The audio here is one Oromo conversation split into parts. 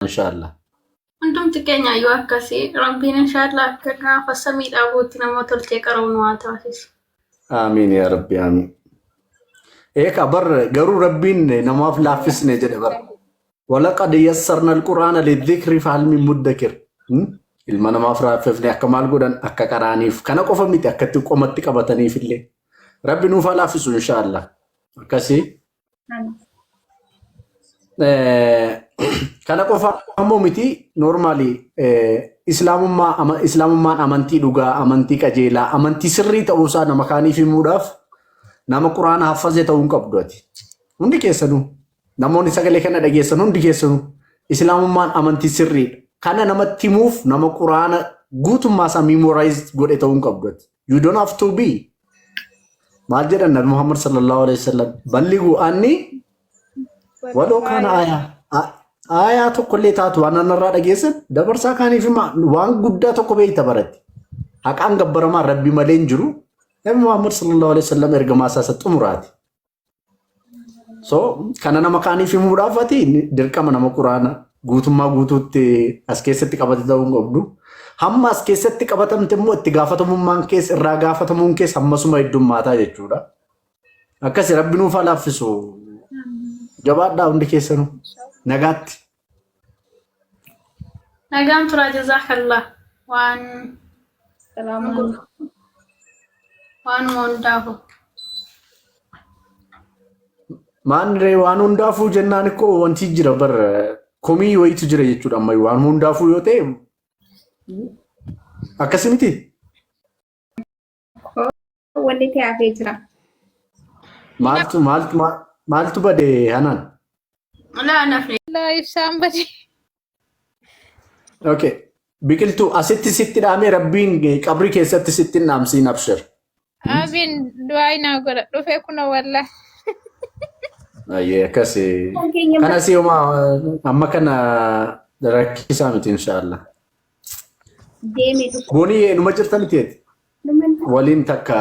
Inshaallah. Hundumti keenya iyyuu akkasii Rabbiin inshaallah akka gaafa samii dhaabuutti nama tolchee qara'u nu haa taasisu. Aamiin yaa Rabbi aamiin. Eekaa bar garuu Rabbiin namaaf laaffisne jedhe bar. Walaqad yassarna alqur'aana lidhikri fahal min muddakir. Hmm? Ilma namaaf laaffifne akka maal godhan akka qaraaniif kana qofa miti akka itti qomatti qabataniif illee. Rabbi nuuf haa laaffisu inshaallah. Akkasii. Kana qofa ammoo miti noormaali islaamummaa islaamummaan amantii dhugaa amantii qajeelaa amantii sirrii ta'uusaa nama kaaniif himuudhaaf nama quraana haffaze ta'uu hin qabdu ati. Hundi keessanuu namoonni sagalee kana dhageessan hundi keessanuu islaamummaan amantii sirriidha. Kana namatti himuuf nama quraana guutummaa isaa memorize godhe ta'uu hin qabdu ati. You don't have to be. Maal jedhan Nabi Muhammad sallallahu alaihi wasallam balliguu anni wadoo kana aayaa aayaa tokkollee taatu waan anarraa dhageessan dabarsaa kaaniif himaa waan guddaa tokko beekta baratti. Haqaan gabbaramaa rabbi malee hin jiru. Nabi Muhammad sallallahu alaihi wasallam ergamaa isaa isa xumuraati. So kana nama kaaniif himuudhaaf ati dirqama nama quraana guutummaa guutuutti as keessatti qabate ta'uu hin qabdu. Hamma as keessatti qabatamte immoo itti gaafatamummaan keessa irraa gaafatamuun keessa hammasuma heddummaataa jechuudha. Akkasi rabbi nuuf haa laaffisu. Jabaadhaa hundi keessanuu. Nagaatti. Nagaan turaa jazaakallah waan Salaamu alaikum. waanuma hundaafu. Maan ree waan hundaafuu jennaan ikkoo wanti jira bar komii wayiitu jira jechuudha ammayyuu waan hundaafuu yoo ta'e akkasi miti. Wanni ta'e hafee jira. Maaltu maaltu maaltu bade hanaan? Laa nafne. Laa ibsaan bade. Okay. Biqiltuu asitti sitti dhaamee rabbiin qabrii keessatti sitti hin dhaamsiin abshir. Abiin du'aa naa godha dhufe kuna wallah. Ayyee akkas kana si homaa amma kana rakkisaa miti inshaallah. Deeme dhufu. Boonii numa jirta miti ati? Numan Waliin takka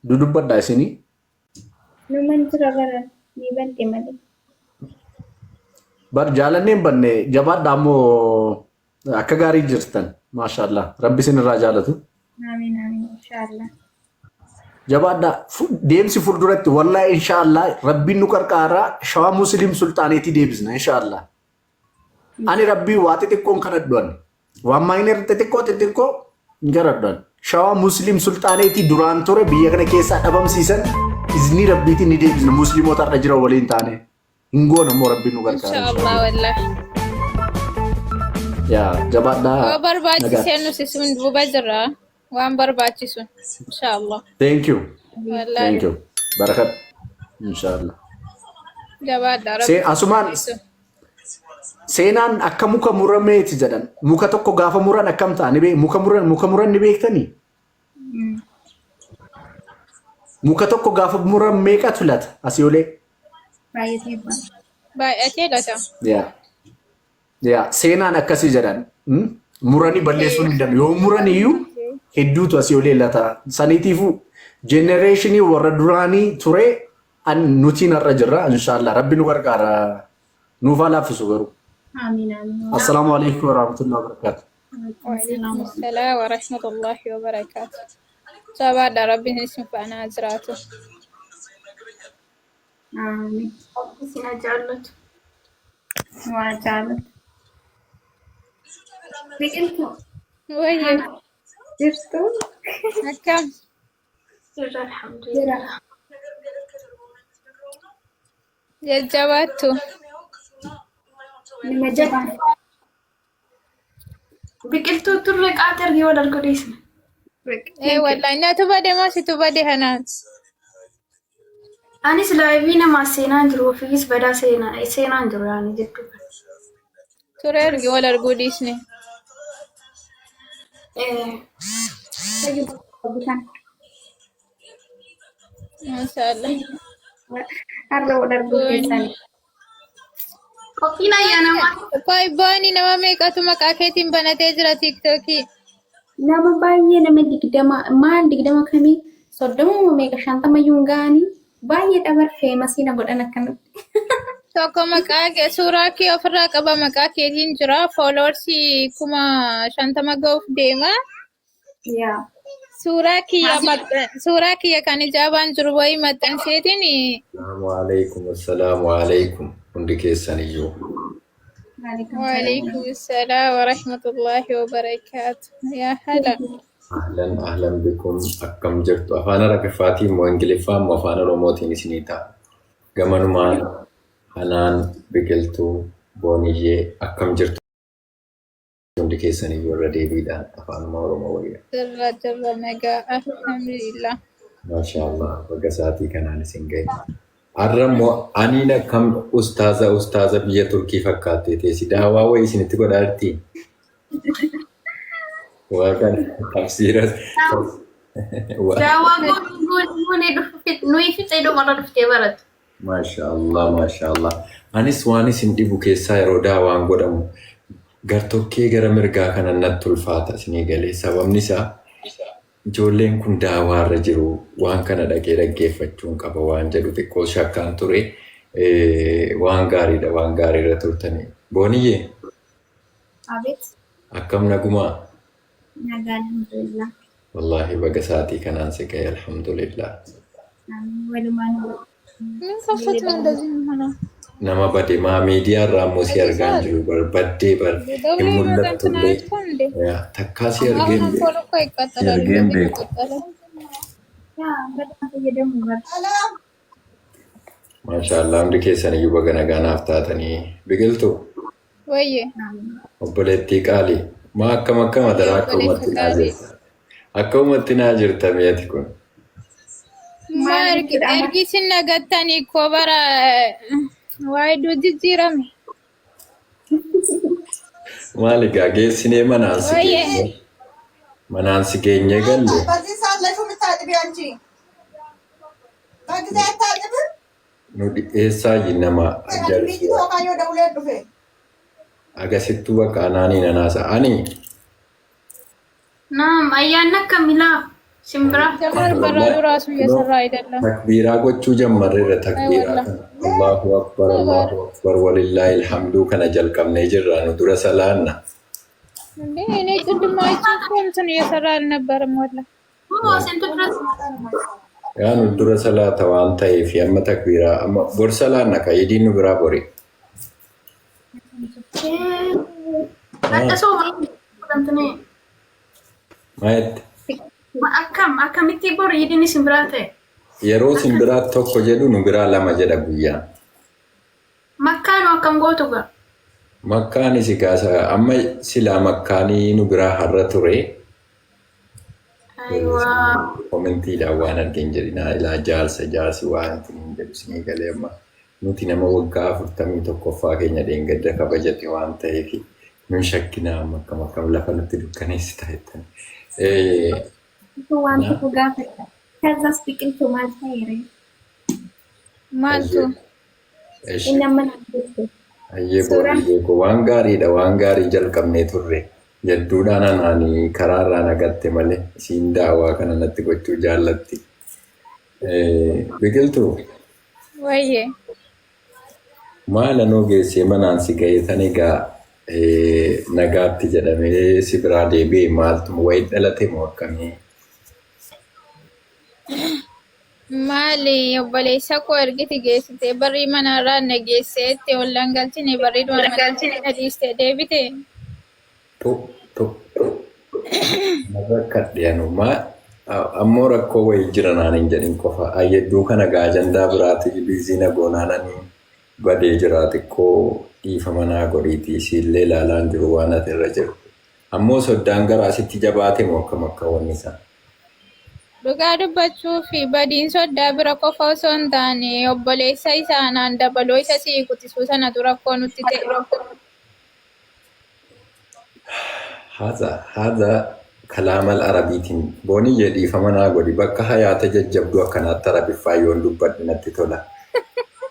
dudubbadha isinii. numan jira bara ni badde malee. Bar jaalannee hin banne jabaadha ammoo akka gaarii jirtan maashaallah rabbi isin irraa jaalatu. Amiin amiin inshaallah. Jabaadha deemsi fuulduratti wallahi inshaallah rabbiin nu qarqaaraa shawaa musliim sulxaaneetii deebisna inshaallah. Ani rabbii waa xixiqqoon kadhadhu ani. Waan maayinir xixiqqoo xixiqqoo hin kadhadhu ani. Shawaa Musliim sulxaaneetii duraan ture biyya kana keessaa dhabamsiisan iznii rabbiitiin ni deebisna musliimoota har'a jiran waliin taane. Hin goona immoo rabbiin nu gargaara. Inshaallah wallahi. Yaa jabaadhaa. Yoo barbaachisee Nagaatti. nuti isin duuba jirra. Waan barbaachisu. Inshaallah. Thank you. Wallahi. Thank you. Barakat. Inshallah. Jabaadha See rabbi. asumaan seenaan akka muka murameeti jedhan. Muka tokko gaafa muran akkam ta'a ni beek muka muran ni beektanii? Muka tokko gaafa muran meeqatu lata asii olee? Baay'atee ba'a. Baay'atee lata. Yaa. Yaa seenaan akkasii jedhan. Hmm? Muranii balleessuun hin danda'u. Yoo muran iyyuu hedduutu asii olee lata. Saniitiifuu jenereeshinii warra duraanii ture an nutiin har'a jirra. Inshaallah rabbi nu gargaara. Nuuf haa laaffisu garuu. Amiin amiin. Assalaamu alaikum warahmatullahi wabarakatuh. Waalaikum salaam wa rahmatullahi wa barakaatu. Jabaadha rabbiin isin faana haa jiraatu. Amiin. Isin haa jaallatu. Waa jaalatu. Biqiltuu Wayye jirtu akkam Jirra alhamdulillah. jira. jajjabaattu. Nama jabaa. Biqiltuu turre qaata ergee wal argu dhiisne. Ee wallahi natu bade moo situ bade hanaan. Anis laayivii namaa seenaa jiru ofiis badaa seenaa seenaa jiru yaani jechuudha. Ture ergi wal arguu dhiisne. Eh, Bishaan. Maashaallah. Har'a wal arguu keessan. Qophiin ayyaana maal? Qoy booni nama meeqatu maqaa keetiin banatee jira tiiktookii. Nama baay'ee nama 20 maal 20 kamii 30 moo meeqa 50 iyyuu hin ga'anii baay'ee dhabar feemasii na godhan akkanatti. Tokko maqaa kee suuraa kee ofirraa qaba maqaa keetiin jira. Foolowarsii 50,000 ga'uuf deema. Yaa. Suuraa kiyya suuraa kiyya kan ijaabaan jiru wayii maxxanseetiin. Assalaamu alaikum, assalaamu alaikum hundi keessan iyyuu. Waalaikum salaam wa rahmatullahi wa barakaatu. Yaa hala. Ahlan ahlan bikum, akkam jirtu? Afaan Arabiffaatiin moo Ingiliffaan moo afaan Oromootiin isinii ta'a? Gamanumaan Hanaan, Biqiltuu, Booniyyee, akkam jirtu hundi keessan iyyuu? Irra deebiidhaan afaanuma Oromoo wayya. Jirra jirra, nagaa, alhamdulillah. Maashaallah, baga sa'aatii kanaan isin gahe. Har'a immoo aniin akkam ustaaza ustaaza biyya Turkii fakkaattee teessi, daawaa wayii isinitti godhaa jirtii? Waa kana tafsiira waa. Daawwaa goonii goonii dhufu nuyi fixee dhumarra dhuftee baratu. Maashaallah, maashaallah. Anis waan isin dhibu keessaa yeroo daawaan godhamu gartokkee gara mirgaa kana natti ulfaata isinii galee, sababni isaa ijoolleen kun daawaarra jiru, waan kana dhaqee dhaggeeffachuun qaba waan jedhu xiqqoo shakkaan ture. Waan gaariidha, waan gaariirra turtanii. Booniyyee. Abeet. Akkam, nagumaa? Nagaa, alhamdulillah. Wallaahi baga sa'aatii kanaan si ga'e, alhamdulillah. Amiin, walumaan. ምን ከፈት ነው እንደዚህ የሚሆነው? Nama bade maa miidiyaa irraa immoo si argaa hin jiru bar, baddee bar, hin mul'attullee. Takkaa si argee hin beeku. አሁን እኮ Si ይቃጠላል። argee hin እንደዚህ beeku. ይቃጠላል። Yaa በጣም fayyadamu bar. Maashaallah, hundi keessan iyyuu baga nagaa naaf taatanii. Biqiltuu. ወይዬ። Obboleettii qaalii. Maa akkam akkam adaraa, akka Obboleessa uumatti naa qaalii. jirta. Akka uumatti naa jirta mi'ati kun. Ma ergi isin nagattanii koo bara waa hedduu jijjiirame. Maali gaa, geessinee manaan si Wayye. geenye. Manaan si geenye galle. በዚህ ሰዓት ላይ የምታጥቢ አንቺ በጊዜ አታጥብም። Nu dhiyeessaayi nama Biyyi tookayyoo dawulee dhufe. agasittuu bakka anaanii nanaasa. Ani Naam, ayyaanni akkamilaa simbira. ጀማል በራዱ ራሱ እየሰራ አይደለም። Takbiiraa gochuu jammarreerra, takbiiraa Ay, kana. Allahu akbar, Allahu akbar, walillahi alhamduu kana jalqabnee jirra, nu dura salaanna. እንዴ እኔ ቅድም አይቼ እኮ እንትን እየሰራ አልነበረም ወላ። Isintu duras Yaa, nu dura salaata waan ta'eef amma takbiiraa amma bor salaanna ka idiin nu biraa bori. Hadha sooma fudhantanii. Maa jette? Akkam akkamitti bor idiin isin biraa ta'e? Yeroo isin biraa tokko jedhu nu biraa lama jedha guyyaan. Makkaanoo akkam gootu gaa? Makkaanis egaa amma silaa makkaanii nu biraa har'a ture. Ayiwaa. Commentiidhaan waan argeen jedhinaa, ilaa jaarsa jaarsi waan hin jedhu isinii galee, amma nuti nama waggaa 41ffaa keenya dheengadda kabajate waan ta'eef nun shakkinaa, amma akkam akkam lafa nutti dukkaneessita jettan. Waan tokko gaafadha. ከዛስ biqiltuu maal ta'eere? Maaltu? Inni amma naan jette. Ayyee. Suuraan Booriyyee koo, waan gaariidha, waan gaarii jalqabnee turre. Jedduudhaan anaanii karaarraa nagatte malee isiin daawwaa kana natti gochuu jaallatti. Biqiltuu. Wayyee. Maal anoo geessee manaan si ga'ee tan egaa nagaatti jedhamee si biraa deebi'e, maaltu wayii dhalate moo akkamii? Maali, obboleessa koo ergiti geessitee barrii manarraa na geesseetti ollaan galchine, barrii dhuma mana na dhiistee deebite. Tu tu narra kadhe anu maa ammoo rakkoo wayii jira naan hin jedhin qofa. Ayyedduu kana gaa ajandaa biraati busy na goonaananii badee jira, xiqqoo dhiifama naa godhiitii, isiillee ilaalaan jiru waan ati irra jiru. Ammoo soddaan garaa sitti jabaate moo akkam akka wanni isaa? Dhugaa dubbachuu fi badiin soddaa bira qofa osoo hin taane obboleessa isaanaan dabaloo isa sii quxisuu sanatu rakkoo nutti ta'e. Haza haza kalaamal arabiitiin booniyye, dhiifama naa godhi, bakka hayaata jajjabduu akkanaatti arabiffaa yoon dubbadhe natti tola.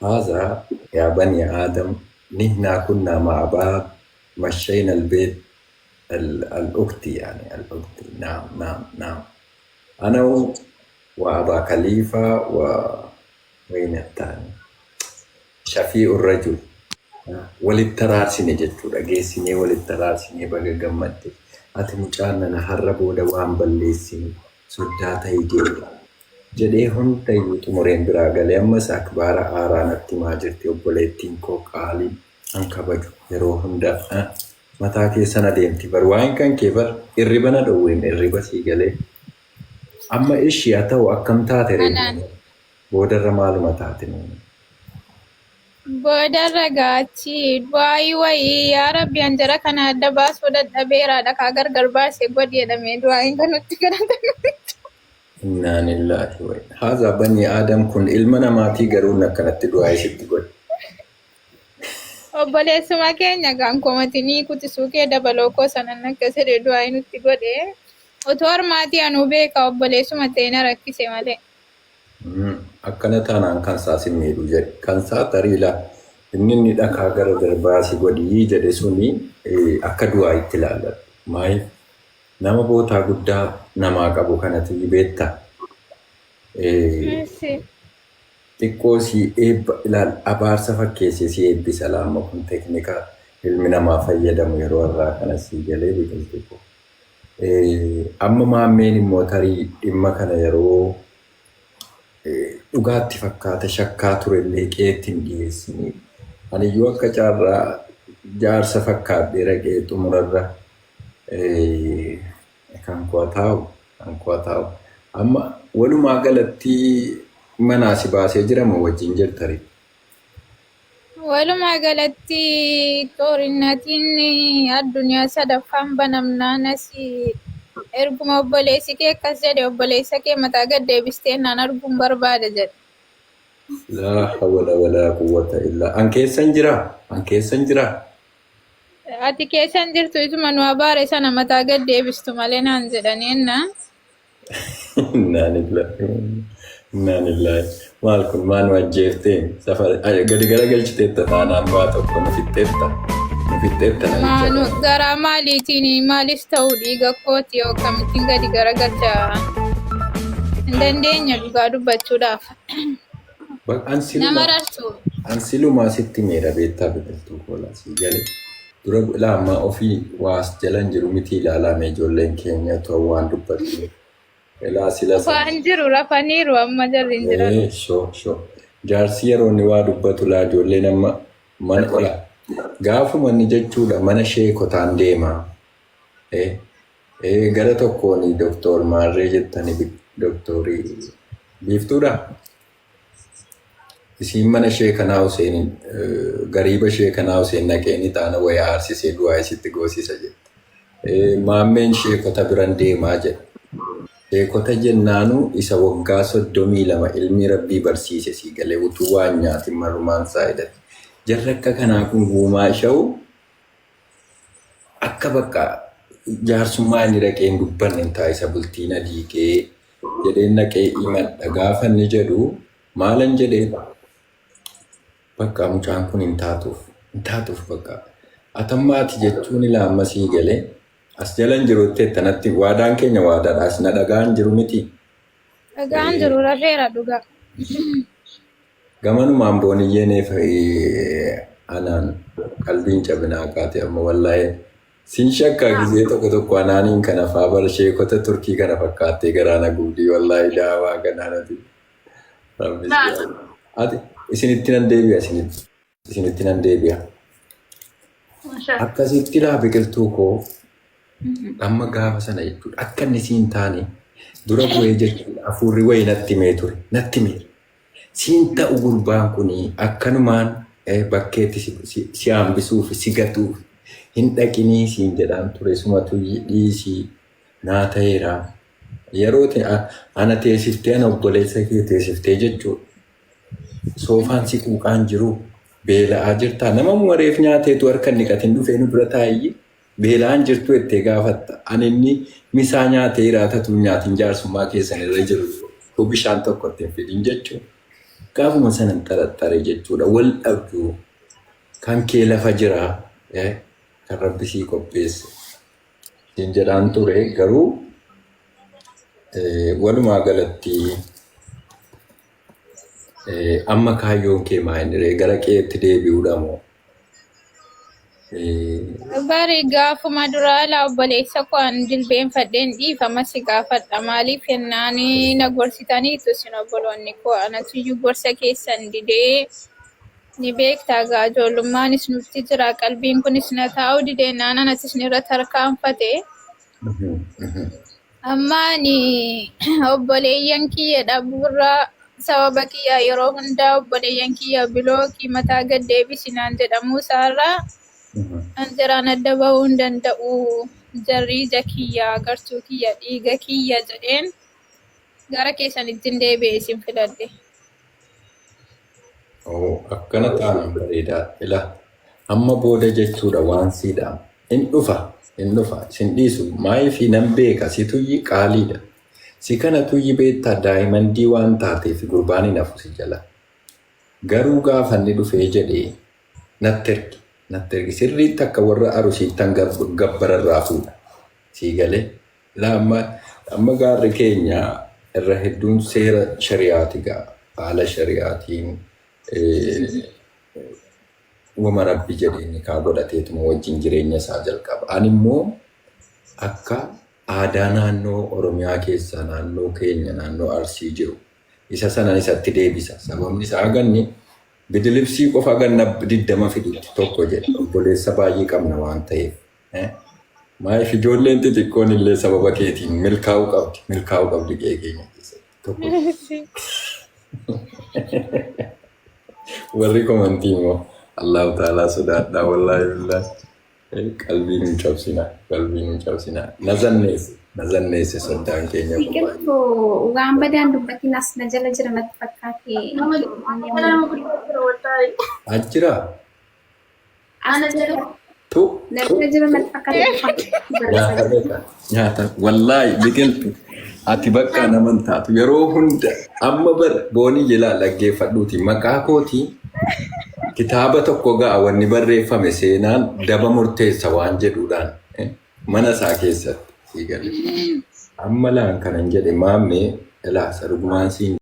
Haza yaa bani aadam, nihna kunna ma'a baab mashayna albeet al-ukti, yani al-ukti, naam naam naam, ana wa aba khalifa wa وين الثاني. Shafii urrajul. Walitti araarsine jechuudha. Geessinee walitti araarsinee baga gammadde. Ati mucaan nana har'a booda waan balleessine soddaa ta'ii deema. Jedhee hundayyuu xumureen biraa galee ammas akbaara aaraa natti himaa jirti obboleettiin koo qaaliin an kabaju yeroo hunda mataa keessan adeemti bar waa'een kan kee bar irriba na dhowweem irriba sii galee amma ishi haa ta'u akkam taate ree Anaan. boodarra maaluma taate mee? Boodarra gaachi du'aayii wayii yaa Rabbi an jara kana adda baasuu dadhabeera dhakaa gargar baase godhi jedhamee du'aayiin kan nutti kadhatame. Innaa lillaahi wa inna haazaa banii aadam kun ilma namaatii garuu inni akkanatti du'aayii sitti godhe. Obboleessuma keenya gaan komatinii kutisuu kee dabaloo koo sanan akkas jedhe du'aayii nutti godhe. Utuu harmaatii anuu beeka obboleessuma ta'e na rakkise malee. Akkana taanaan kan isaa sin miidhu jedhe. Kan isaa tarii laa inni inni dhakaa gara darbaa si godhii jedhe suni akka du'aa itti ilaalladhu. Maayif nama bootaa guddaa namaa qabu kanatu beekta. Xiqqoo si eebba ilaal abaarsa fakkeessee si eebbisa laamma kun teeknika ilmi namaa fayyadamu yeroo har'aa kana sii galee biqiltuu koo. Amma maammeen immoo tarii dhimma kana yeroo dhugaatti fakkaata shakkaa turellee qe'eetti hin dhiyeessine. Aniyyuu akka carraa jaarsa fakkaadhee dhaqee xumurarra kan koo taa'u kan koo taa'u. Amma walumaa galatti manaa si baasee jira moo wajjin jirta ree? Walumaa galatti xoorinnatiin addunyaa sadaffaan banamnaan asii erguma obboleessi kee akkas jedhe obboleessa kee mataa gad deebistee naan arguun barbaada jedhe. Laa hawla walaa quwwata illaa. An keessan jiraa? An keessan jiraa? Ati keessan jirtu isuma nu abaare sana mataa gad deebistu malee naan jedhanii ennaa. Innaa lillahi innaa lillahi. Maal kun maa nu ajjeeftee safara gadi garagalchiteetta taanaan waa tokko nu fixxeetta nu fixxeetta namicha Maanu kana. garaa maaliitiin maalis ta'u dhiiga kooti yoo akkamittiin gadi garagalcha hin dandeenya dhugaa dubbachuudhaaf. An Nama siluma rarsu. an silumaa sitti meera beektaa biqiltuu koolaa sii galee. Dura ilaa amma ofii waas jalan jiru miti ilaalaa mee ijoolleen keenya otoo waan dubbattu. Ilaa sila sana. Waan jiru rafaniiru amma jarri hin jiran. Ee shoo shoo. Jaarsi yeroo inni waa dubbatu laa ijoolleen amma mana ilaa gaafuma inni jechuudha mana sheekotaan deema. Ee ee gara tokkoon doktor maarree jettani doktoorii biiftuudha. Isiin mana sheekanaa Huseen gariiba sheekanaa Huseen naqeen ixaana wayii aarsisee du'aa isitti goosisa jette. Maammeen sheekota biran deemaa jedha. Sheekota jennaanu isa waggaa 32 ilmi rabbii barsiise sii galee utuu waan nyaatin marrumaan isaa hidhate. Jarri akka kanaa kun guumaa isha'u akka bakka jaarsummaa inni dhaqee hin dubbanne hin taasisa bultii na diigee jedheen dhaqee himadha gaafa inni jedhu maalan jedhee bakka mucaan kun hin taatuuf hin taatuuf bakka atamma ati jechuun ilaa amma sii galee as jalan jirutti tanatti waadaan keenya waadaadha as na dhagaan jiru miti. Dhagaan jiru rafeera dhugaa. Gamanumaan booniyyeeneef anaan qalbiin cabinaa kaate amma wallaahi sin shakkaa gisee tokko tokko anaaniin kana faa bar sheekota Turkii kana fakkaattee garaa na gubdii wallaahi daawaa kanaa nati. Rabbis ati isinitti nan deebi'a isinitti nan deebi'a. Akkasitti laa biqiltuu koo amma gaafa sana jechuudha akka inni siin taane dura bu'ee jechuudha hafuurri wayii natti himee ture natti himee siin ta'u gurbaan kun akkanumaan bakkeetti si hambisuuf si gatuuf hin dhaqinii siin jedhaan ture sumatu dhiisii naa ta'eera. Yeroo ana teessiftee ana obboleessa kee teessiftee jechuudha. Soofaan si quuqaan jiru beela'aa jirtaa nama mareef nyaateetu harka hin dhiqatin dhufee nu bira taa'ii beela'aan jirtu jettee gaafatta. Ani inni misaa nyaatee jiraatatu nyaatin jaarsummaa keessan irra jiru utuu bishaan tokko itti hin fidin jechuudha. Gaafuma sana hin xaraxxare jechuudha. Wal dhabdu kan kee lafa jira kan rabbi sii qopheesse. Siin jedhaan ture garuu walumaa galatti Amma kaayyoon kee maa inni ree? Gara qe'eetti deebi'uudha moo? Bari gaafuma duraa laa obboleessa koo an jilbeenfadheen dhiifama si gaafadha. Maaliif jennaan na gorsitaniitu isin obboloonni koo anatuyyuu gorsa keessan didee ni beektaa gaa ijoollumaanis nutti jira qalbiin kunis na taa'uu didee naan anas isin irra tarkaanfate. Amma ani obboleeyyan kiyya dhabuurraa sababa kiyya yeroo hundaa obboleeyyan kiyya bilookii mataa gad deebisinaan jedhamuu isaarraa an jaraan adda bahuu hin danda'u. Jarri ija kiyya agartuu kiyya dhiiga kiyya jedheen gara keessanittiin deebi'e isin filadhe. Oo, akkana taanaan bareedaa. Ila amma booda jechuudha waan siidha. In dhufa, in dhufa. Isin dhiisu. Maayifii nan beeka si tuyyi qaaliidha. Si kana tuyyi beektaa daayimandii waan taateef gurbaan hin hafu si jala. Garuu gaafa inni dhufee jedhee natti ergi. Natti ergi. Sirriitti akka warra arusiittan gabbararraa fuudha. Sii galee. Ilaa amma amma gaarri keenya irra hedduun seera shari'aati gaa. Haala shari'aatiin wama rabbi jedhee nikaa godhateetuma wajjin jireenya isaa jalqaba. Ani immoo akka aadaa naannoo Oromiyaa keessaa naannoo keenya naannoo Arsii jiru isa sanan isatti deebisa. Sababni isaa ganni bidilibsii qofa ganna 20 fidutti tokko jedhe obboleessa baay'ee qabna waan ta'eef. Maaliif ijoolleen xixiqqoon illee sababa keetiin milkaa'uu qabdi. Milkaa'uu qabdi qe'ee keenya keessatti. Tokko. Warri komantii immoo Allahu ta'aalaa sodaadhaa wallaahi billaahi. Qalbii nun cabsinaa. Qalbii nun cabsinaa. Na zanneesse. Na zanneesse soddaan keenya kun baay'ee. Biqiltuu waan badaan dubbatiin as na jala jira natti fakkaate. Nama nama guddaa jira wallaahi. Achira. Ana jala. Tu. Na bira jira natti fakkaate. Nyaata beeka. Nyaata. Wallaahi biqiltu. Ati bakka naman taatu yeroo hunda amma bar boonii jilaa dhaggeeffadhuuti maqaa kootii kitaaba tokko ga'a wanni barreeffame seenaan daba murteessa waan jedhuudhaan mana isaa keessatti sii gale. Amma laan kanan jedhe maammee ilaa sarugumaan siin